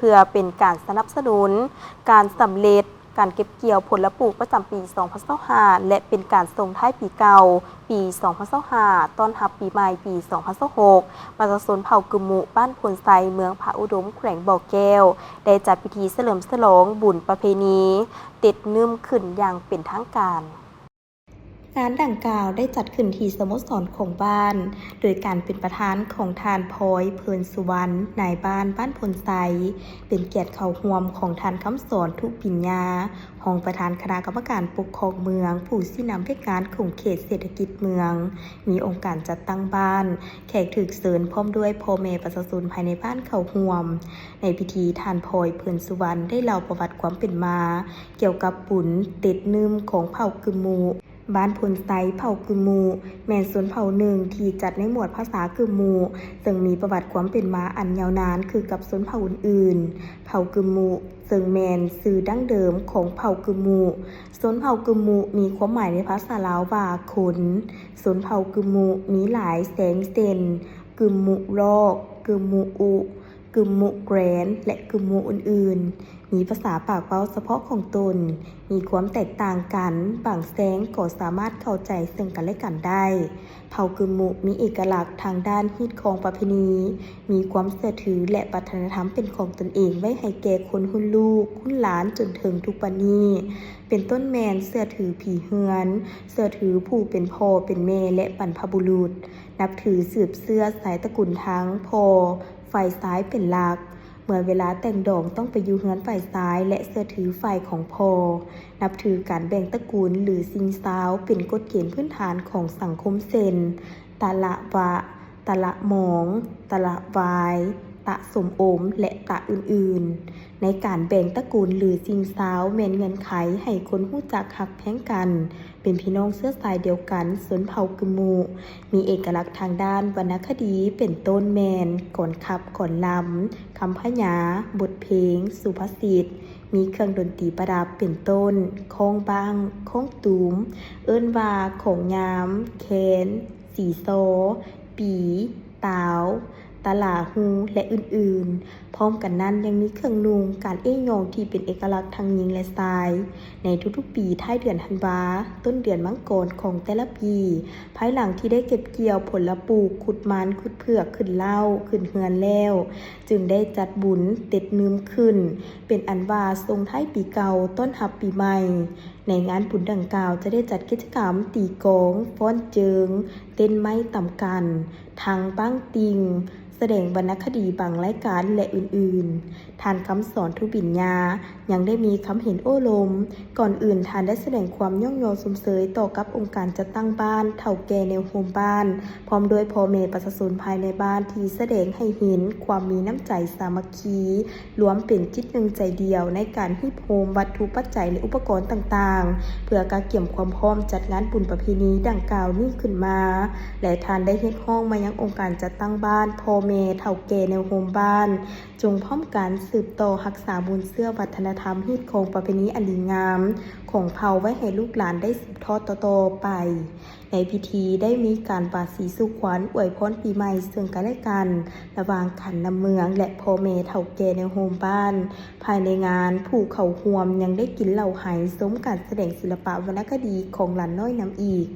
ເພື່ອເປັນການສະໜັບສະໜູນການສຳເລັດການເກັບກ່ຽວຜົນລະປູກປະຈຳປີສອງພັນຊາວຫ້າ ແລະ ເປັນການສົ່ງທ້າຍປີເກົ່າ ປີສອງພັນຊາວຫ້າ ຕ້ອນຮັບປີໃໝ່ປີສອງພັນຊາວຫົກ ປະຊາຊົນເຜົ່າກຶມມຸ ບ້ານໂພນໄຊ ເມືອງຜາອຸດົມ ແຂວງບໍ່ແກ້ວ ໄດ້ຈັດພິທີສະເຫຼີມສະຫຼອງບຸນປະເພນີເຕັດງື່ມຂຶ້ນຢ່າງເປັນທາງການ. ງານດັ່ງກ່າວໄດ້ຈັດຂຶ້ນທີ່ສະໂມສອນຂອງບ້ານ ໂດຍການເປັນປະທານຂອງທ່ານ ພອຍ ເພີນສຸວັນ ນາຍບ້ານບ້ານໂພນໄຊ, ເປັນກຽດເຂົ້າຮ່ວມຂອງທ່ານ ຄຳສອນ ທຸປິນຍາ ຮອງປະທານຄະນະກຳມະການປົກຄອງເມືອງ, ຜູ້ຊີ້ນຳວຽກງານຂົງເຂດເສດຖະກິດເມືອງ, ມີອົງການຈັດຕັ້ງບ້ານ, ແຂກຖືກເຊີນ ພ້ອມດ້ວຍພໍ່ແມ່ປະຊາຊົນພາຍໃນບ້ານເຂົ້າຮ່ວມ. ໃນພິທີ, ທ່ານ ພອຍ ເພີນສຸວັນ ໄດ້ເລົ່າປະຫວັດຄວາມເປັນມາກ່ຽວກັບບຸນເຕັດງື່ມຂອງເຜົ່າກຶມມຸ. ບ້ານໂພນໄຊ ເຜົ່າກຶມມຸ ແມ່ນຊົນເຜົ່າໜຶ່ງທີ່ຈັດໃນໝວດພາສາກຶມມຸ ເຊິ່ງມີປະຫວັດຄວາມເປັນມາອັນຍາວນານຄືກັບຊົນເຜົ່າອື່ນໆ. ເຜົ່າກຶມມຸ ເຊິ່ງແມ່ນຊື່ດັ້ງເດີມຂອງເຜົ່າກຶມມຸ. ຊົນເຜົ່າກຶມມຸ ມີຄວາມໝາຍໃນພາສາລາວວ່າຄົນ. ຊົນເຜົ່າກຶມມຸ ມີຫຼາຍແສງເຊັ່ນ ກຶມມຸລອກ, ກຶມມຸອຸ, ກຶມມຸແກຣນ ແລະ ກຶມມຸອື່ນໆ. ມີພາສາປາກເວົ້າສະເພາະຂອງຕົນ, ມີຄວາມແຕກຕ່າງກັນ, ບາງແສງກໍສາມາດເຂົ້າໃຈເຊິ່ງກັນແລະກັນໄດ້. ເຜົ່າກຶມມຸ ມີເອກະລັກທາງດ້ານຮີດຄອງປະເພນີ, ມີຄວາມເຊື່ອຖື ແລະ ວັດທະນະທຳເປັນຂອງຕົນເອງໄວ້ໃຫ້ແກ່ຄົນຮຸ່ນລູກ, ຮຸ່ນຫຼານ ຈົນເຖິງທຸກວັນນີ້, ເປັນຕົ້ນແມ່ນເຊື່ອຖືຜີເຮືອນ, ເຊື່ອຖືຜູ້ເປັນພໍ່ເປັນແມ່ ແລະ ບັນພະບຸລຸດ, ນັບຖືສືບເຊື້ອສາຍຕະກຸນທາງພໍ່ ຝ່າຍຊາຍເປັນຫຼັກ. ເມື່ອເວລາແຕ່ງດອງຕ້ອງໄປຢູ່ເຮືອນຝ່າຍຊາຍ ແລະ ເຊື່ອຖືຝ່າຍຂອງພໍ່. ນັບຖືການແບ່ງຕະກຸນ ຫຼື ຊິງຊາວ ເປັນກົດເກນພື້ນຖານຂອງສັງຄົມເຊັ່ນ ຕະລະວະ, ຕະລະໝອງ, ຕະລະວາຍ, ຕະສົມອົມ ແລະ ຕະອື່ນໆ. ໃນການແບ່ງຕະກຸນ ຫຼື ຊິງຊາວ ແມ່ນເງື່ອນໄຂໃຫ້ຄົນຮູ້ຈັກຮັກແພງກັນ, ເປັນພີ່ນ້ອງເຊື້ອສາຍດຽວກັນ, ຊົນເຜົ່າກຶມມຸ ມີເອກະລັກທາງດ້ານວັນນະຄະດີ ເປັນຕົ້ນແມ່ນ ກອນຂັບ, ກອນລຳ, ຄຳພະຍາ, ບົດເພງ, ສຸພາສິດ, ມີເຄື່ອງດົນຕີປະດັບ ເປັນຕົ້ນ ຄ້ອງບ້າງ, ຄ້ອງຕູມ, ເອີ້ນວ່າ ຂອງຍາມ, ແຄນ, ສີຊໍ, ປີ, ຕາວ, ຕະຫຼາຫູ ແລະ ອື່ນໆ. ພ້ອມກັນນັ້ນຍັງມີເຄື່ອງນຸ່ງ, ການເອ້ຍ້ອງທີ່ເປັນເອກະລັກທັງຍິງ ແລະ ຊາຍ. ໃນທຸກໆປີທ້າຍເດືອນທັນວາ, ຕົ້ນເດືອນມັງກອນຂອງແຕ່ລະປີ, ພາຍຫຼັງທີ່ໄດ້ເກັບກ່ຽວຜົນລະປູກ, ຂຸດມັນ, ຂຸດເຜືອກ, ຂຶ້ນເຫຼົ້າ, ຂຶ້ນເຮືອນແລ້ວ, ຈຶ່ງໄດ້ຈັດບຸນເຕັດງື່ມຂຶ້ນ, ເປັນອັນວ່າສົ່ງທ້າຍປີເກົ່າ ຕ້ອນຮັບປີໃໝ່. ໃນງານບຸນດັ່ງກ່າວຈະໄດ້ຈັດກິດຈະກຳຕີກອງ, ຟ້ອນເຈິງ, ເຕັ້ນໄມ້ຕຳກັນ, ທັງປ້າງຕິ່ງ, ສະແດງວັນນະຄະດີບາງລາຍການ ແລະ ອື່ນໆ. ທ່ານ ຄຳສອນ ທຸປິນຍາ ຍັງໄດ້ມີຄຳເຫັນໂອ້ລົມ. ກ່ອນອື່ນທ່ານໄດ້ສະແດງຄວາມຍ້ອງຍໍຊົມເຊີຍຕໍ່ກັບອົງການຈັດຕັ້ງບ້ານ, ເຖົ້າແກ່ແນວໂຮມບ້ານ, ພ້ອມດ້ວຍພໍ່ແມ່ປະຊາຊົນພາຍໃນບ້ານທີ່ສະແດງໃຫ້ເຫັນຄວາມມີນ້ຳໃຈສາມັກຄີ ລວມເປັນຈິດໜຶ່ງໃຈດຽວໃນການຮີບໂຮມວັດຖຸປັດໄຈ ແລະ ອຸປະກອນຕ່າງໆ ເພື່ອກະກຽມຄວາມພ້ອມຈັດງານບຸນປະເພນີດັ່ງກ່າວນີ້ຂຶ້ນມາ ແລະ ທ່ານໄດ້ຮຽກຮ້ອງມາຍັງອົງການຈັດຕັ້ງບ້ານ, ພໍ່ແມ່ເຖົ້າແກ່ແນວໂຮມບ້ານ ຈົ່ງພ້ອມກັນສືບຕໍ່ຮັກສາມູນເຊື້ອວັດທະນະທຳຮີດຄອງປະເພນີອັນດີງາມຂອງເຜົ່າໄວ້ໃຫ້ລູກຫຼານໄດ້ສືບທອດຕໍ່ໆໄປ. ໃນພິທີໄດ້ມີການປາສີສູ່ຂວັນອວຍພອນປີໃໝ່ເຊິ່ງກັນແລະກັນ ລະຫວ່າງການນຳເມືອງ ແລະ ພໍ່ແມ່ເຖົ້າແກ່ແນວໂຮມບ້ານ. ພາຍໃນງານ, ຜູ້ເຂົ້າຮ່ວມຍັງໄດ້ກິນເຫຼົ້າໄຮ ຊົມການສະແດງສິລະປະວັນນະຄະດີຂອງຫຼານນ້ອຍນຳອີກ.